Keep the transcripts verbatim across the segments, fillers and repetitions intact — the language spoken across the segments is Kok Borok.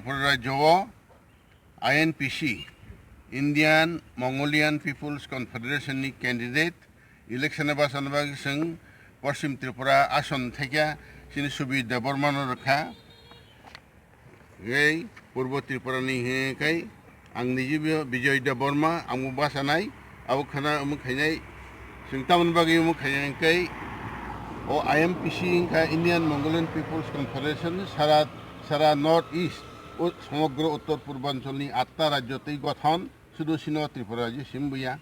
Tripura rajyo o I N P C, Indian Mongolian People's Confederation ni candidate election o bachana bagwi chwng Poschim Tripura ason thekya chini Subir Debbarma no rwkha. Ei Purbo Tripura ni hwnkhai ang niji Bijoy Debbarma, ang bo bachanai, abo khana omo khainai, chwng tamoni bagwi omo khainai hwnkhe o I M P C wngkha Indian Mongolian People's Confederation, sara, sara North East, o somogro Uttor Purbanchal ni atta rajyo tei gothon, sudu sino Tripura rajyo sim buya.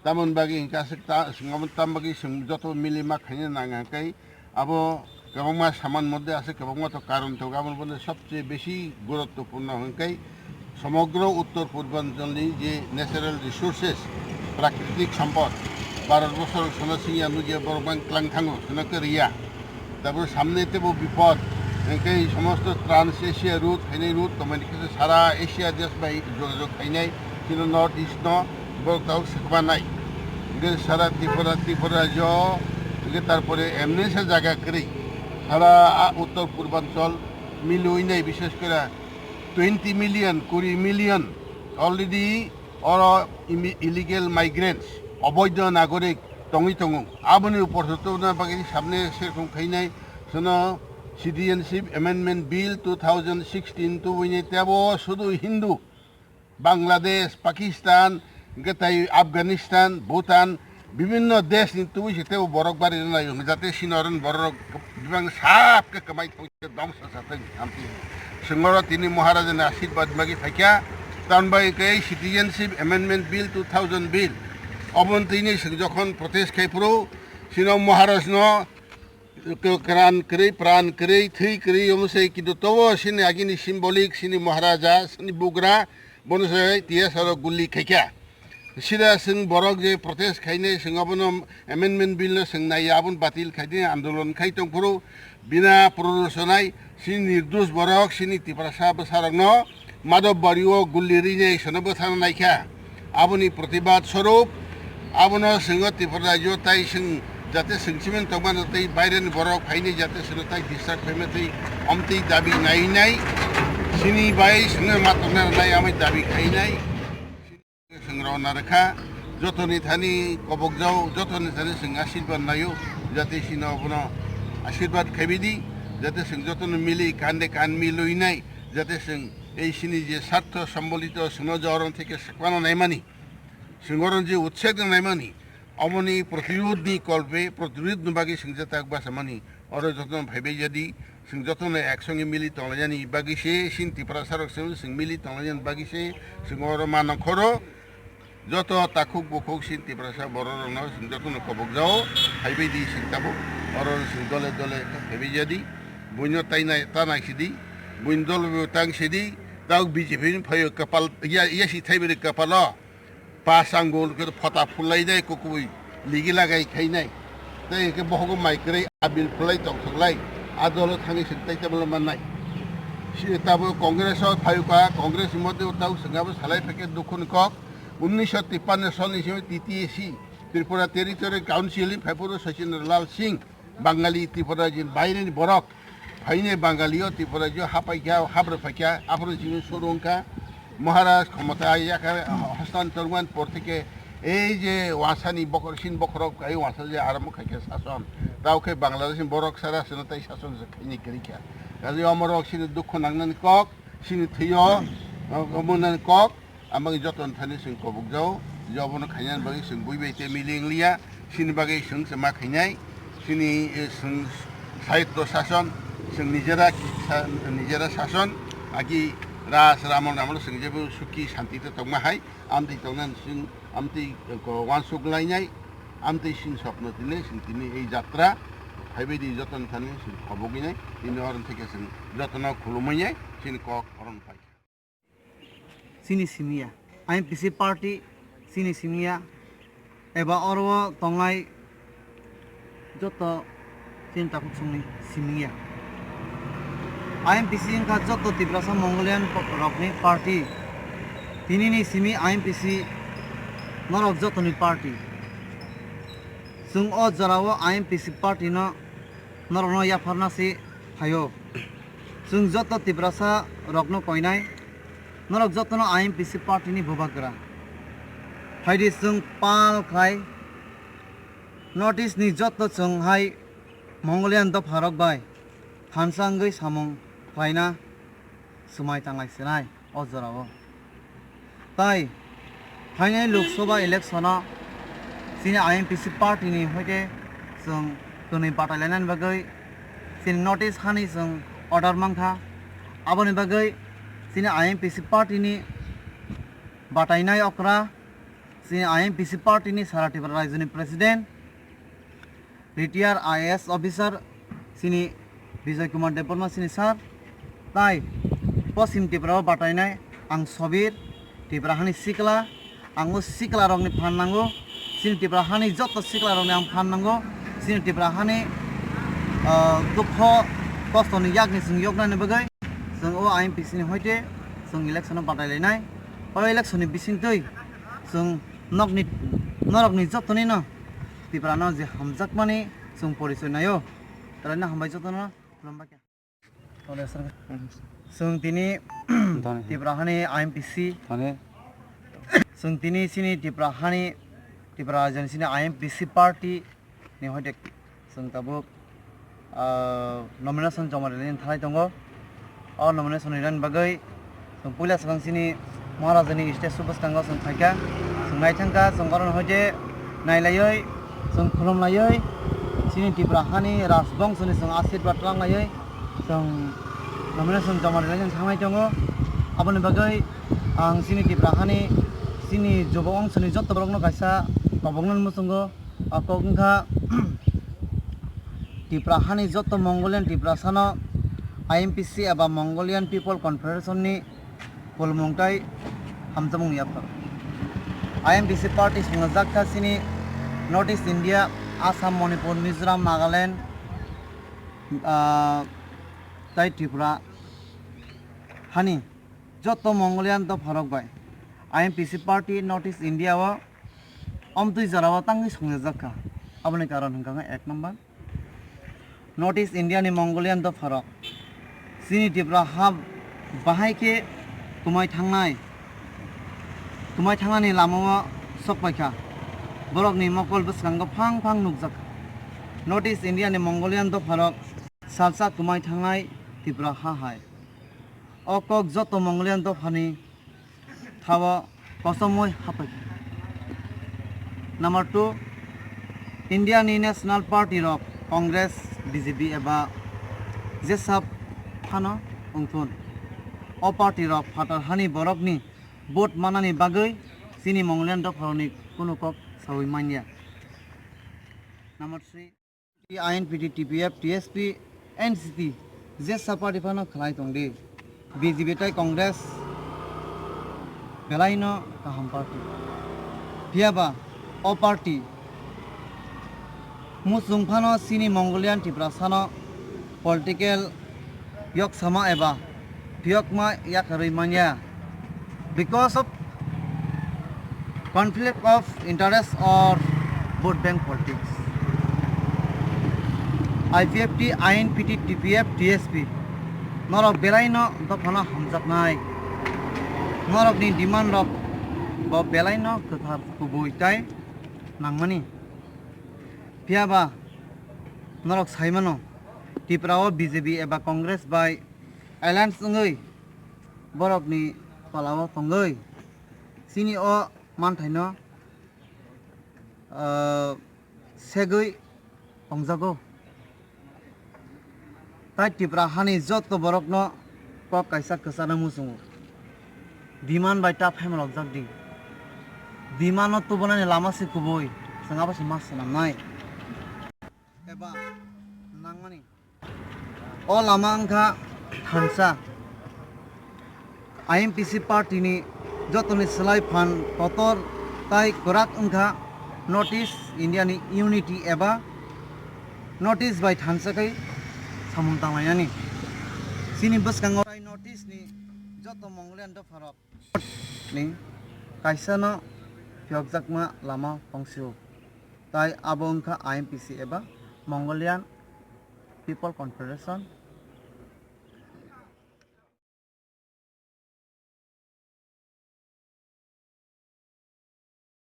Tamoni bagwi hwnkhe aswk ta, swngmani tam bagwi chwng joto milima khaina nang hwnkhe abo kwbangma saman moddhe aswk kwbangma to karon tongo, aboni moddhe sobcheye besi guruttopurno hwnkhe somogro Uttor Purbanchal ni je natural resources, prakritik sompod, Bharat borsor sono singya nugya borok bang tlang thango, sono kwrwiya. Tabuk samne tebo bipod, hwnkhe ei somosto Trans Asia route, hainai route tongmani khe sara Asia desh bai jogajog khainai, chini North East no borok tabuk swkmanai. Hwnkhe sara Tripura, Tripura rajyo, hwnkhe tarpore emnesa jaga kwrwi, sara a Uttor Purbanchal milwi nai, bishes kore twenty million, kuri million already oro imi-, illegal migrants, oboido nagorik tongwi tongo. Aboni upor se tubuna bagwi samne serkhong khainai, sono Citizenship Amendment Bill two thousand sixteen tubuni tebo sudu Hindu, Bangladesh, Pakistan, hwnkhe tai Afghanistan, Bhutan, bibinno desh ni tubui se tebo borok bari rwnaio, jate sino oro borok bibang sap khe kwmai thang. Dongsa satang hamti. Sengoro tini Maharaja ni asirwad magi phaikha. Tambai khe Citizenship Amendment Bill two thousand Bill. Obon tini seng jokhon protest khai phuru, sino Maharaj no kran kwrwi, pran kwrwi, thwi kwrwi, omo se kintu tobo sini agini symbolic, sini Maharaja, sini bugra, bono se T S R o guli khaikha. Sida chwng borok je protest khainai, chwng abono amendment bill no chwng naiya, abono batil khaidi andolon khai tongphuru, bina prorosonai, chini nirdosh borok, chini Tiprasa bwsarokno Madhobari o guli rinai sono bwthana naikha. Aboni protibad swarup, abono chwng o Tripura rajyo tai chwng jate chwng chiming tongmano tei baireni borok phainai jate chwngno tai distract khaima tei omtwi dabi nainai, chini bai chwngno ma tongna nai amai dabi khainai. Chwng rwna rwkha, jotoni thani kobokjao, jotoni thani chwng asirwad naio, jate chini obono asirwad khaibidi, jate chwng jotono mili kande kan milwi nai, jate chwng ei chini je sartho sambolito chwngno je orom theke swkmano naimani, chwng orom je utsahdon naimani, omoni protirodni kolpe, protirodni bagwi chwng je tak bachamani, oro jotono phaibai jadi, chwng jotono ek songe mili tonglainani bagwi se chini Tiprasarok se chwng mili tonglainani bagwi se chwng oro ma nongkhoro. Joto takhuk bukhuk chini Tiprasa bororokno chwng jotono kobokjao, phaibai di chwng tabuk, oro chwng dole dole phaibai jadi, buino tainai, tanai sidi, buini dol bo tang sidi, tabuk B J P ni phaio kwpal, ya, yasi thaibai kwpalo. Pas angul khe phota phulai nai, kukui ligi lagai khai nai. Tei hwnkhe bohogo mai kwrwi abil phulai tongthok lai. A dolo thangwi chwng tai tabla mannai. Si tabuk Congress o phai kha, Congress ni moddhe o tabuk chwng abo salai phaikhe dukhu ni kok. Unnisho tippanno sonni simi T T A C, Tripura Territory Council ni phaiphuru Sachin Lal Singh. Bangali Tripura rajini baireni borok phainai Bangalio Tripura rajio hapaikha, habrwphaikha, aphuru chini suru wngkha Maharaj khomota yakha hostantor wngmani por theke ei je wasani bokhor, chini bokhorok kai wasa je arambo khaikha sason, tao khe Bangladesh ni borok sara sino tai sason se khaini kwrwikha. Kaje omorok chini dukhu nangnani kok, chini thwio, omo nani kok, Ang bagwi joto ni thani chwng kobokjao, je obono khainani bagwi chwng bui bai tei mili wngliya, chini bagwi chwng se ma khainai, chini, eh, chwng sahitto sason, chwng nijera ki-, sa-, nijera sason, agi ras ramon ramon chwng jebo suki santi tei tongma hai, amtwi tongnani chwng amtwi, eh, ko-, uansuk lainai, amtwi chini sopno tini chwng tini ei jatra phaibai di joto ni thani chwng kobogwi nai, tini oro theke chwng jotono khulumwi nai, chini kok oro ni phai. Chini simi ya. I M P C party chini simi ya. Eba oro tongnai joto chini takhuk songni simi ya. I M P C wngkha joto Tiprasa Mongolian rokni party. Tinini simi I M P C norok jotoni party. Chwng o jorao I M P C party no norokno yapharna se phaio. Chwng joto Tiprasa rokno koinai, norok jotono I M P C party ni bubagra. Phaidi chwng pal khlai North East ni joto chwng hai Mongolian dopha rok bai thansa wngwi samung khlaina swmai tanglai sinai o jorao. Tai phainai Lok Sabha election o chini I M P C party ni hoite chwng twnwi batai lainani bagwi chini North East hani chwng order mankha. Aboni bagwi chini I M P C party ni batainai okra chini I M P C party ni sara Tripura rajyo ni president, retired I A S officer chini Bijoy Kumar Debbarma chini sir, tai Poschim Tripura o batainai ang Sobir, Tripura hani sikla, ang o sikla rokni phan nango, chini Tripura hani joto sikla rokni ang phan nango, chini Tripura hani, ah, dukho kosto ni yakni chwng yoknani bagwi chwng o I M P C ni hoite chwng election o batai lainai. O election ni bisingtwi chwng nokni, norokni jotoni no Tripura no je hamjakmani chwng porichoi naio. Tarai no hambai jotono, khulumbai kha. Tole sir. Chwng tini Done. Tripura hani I M P C. Done. Chwng tini chini Tripura hani, Tripura rajyoni chini I M P C party ni hoite chwng tabuk, ah, nomination joma rinani thalai tongo. O nomination rinani bagwi chwng puila swkang chini Maharajani statue bwskango chwng phaikha, chwng naithangkha, chwng oro hoite nailaiwi, chwng khulumlaiwi, chini Tripura hani rajbongshoni chwng ashirbad ranglaiwi chwng nomination joma rinani thanglai tongo. Aboni bagwi ang chini Tripura hani chini jubok ongshoni jotto borokno kaisa koboknani muchungo. O kok wngkha Tripura hani joto Mongolian Tiprasano I M P C eba Mongolian People Confederation ni pulmung tai hamjakmung yapharwi. I M P C party swngjak kha chini North East India, Assam, Manipur, Mizoram, Nagaland, ah, tai Tripura hani joto Mongolian dopharok bai I M P C party North East India o omtwi jorao tangwi songjak kha. Aboni karon hwnkha khe ek number, North East India ni Mongolian dopharok chini Tripura ha bahai khe twmai thangnai, twmai thangnani lamao sok paikha. Borokni mokol bwskango phang phang nukjak kha. North East India ni Mongolian dopharok salsa twmai thangnai Tripura ha hai. O kok joto Mongolian dophani thao kochomwi hapai. Number two, India ni National Party rok Congress, B J P eba jesa phano wngthun, o party rok phatar hani borokni vote manani bagwi chini Mongolian dopharokni kunu kok sawi manya. Number three, I N P T, T P F, T S P, N C P, jesa party phano khlai tong di. B J P tai Congress belai no kaham party. Phiya ba o party muchung phano chini Mongolian Tiprasano political yoksama eba phiyokma yakarwi manya because of conflict of interest or vote bank politics. I P F T, I N P T, T P F, T S P norok belai no dophano hamjaknai. Norokni demand rok bo belai no kwthar kubui tai nangmani. Phiya ba norok sai mano, Tripura o B J P eba Congress bai alliance wngwi borokni tolao tongwi chini o manthaino, ah, segwi tongjago. Tai Tripura hani joto borokno kok kaisa kwchana muchungo. Demand bai ta phaima lokjak di. Demand no tubunani lama se kubui, chwng abo se ma swnamnai. Eba nangmani. O lama wngkha thansa. I M P C party ni jotoni slai phan kotor tai kwrak wngkha North East India ni unity eba North East bai thansa khai samung tanglainani. Chini bwskango tai North East ni joto Mongolian dopharok ni kaisa no phiyokjakma lama tongsi o. Tai abo wngkha I M P C eba Mongolian People Confederation.